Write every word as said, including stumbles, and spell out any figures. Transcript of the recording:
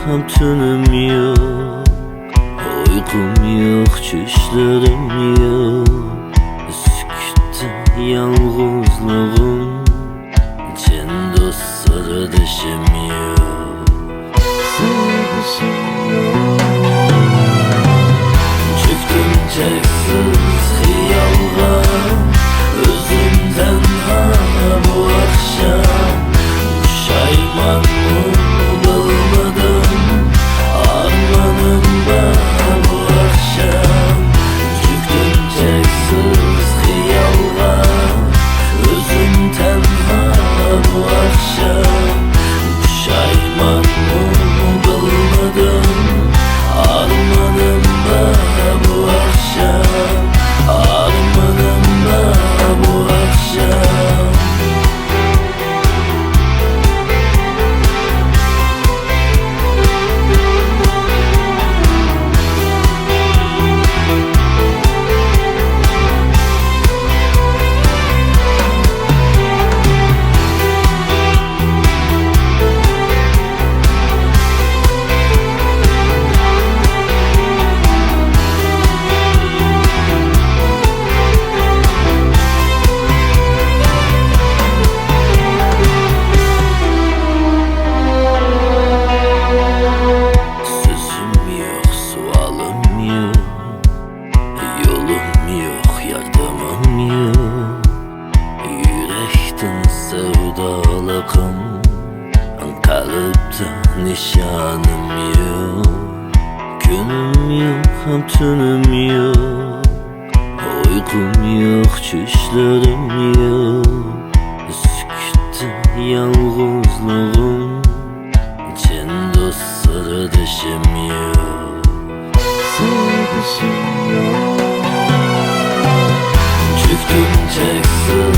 تۈنۈم يوق، ئۇيقۇم يوق، چۈشلىرىم يوق. سۈكۈتتە يالغۇزلۇقۇم، جان دوست سىردىشىم يوق. چۆكتۈم چەكسىز خىيالغا، ئۆزۈم تەنھا بۇ ئاخشام. پۇشايمانمۇ بولمىدىم، ئارمىنىم بار بۇ ئاخشام. چۆكتۈم چەكسىز خىيالغا، ئۆزۈم تەنھا بۇ ئاخشام. پۇشايمانمۇ بولمىدىم، ئارمىنىم بار بۇ ئاخشام. ئارمىنىم بار بۇ ئاخشام. سۆزۈم يوق، سوئالىم يوق، يولۇم يوق، ياردىمىم يوق. يۈرەكتىن سەۋدالىقىم، قەلبتە نىشانىم يوق. كۈنۈم يوق، تۈنۈم يوق، ئۇيقۇم يوق، چۈشلىرىم يوق. سۈكۈتتە يالغۇزلۇقۇم، جان دوست سىردىشىم يوق. چۆكتۈم چەكسىز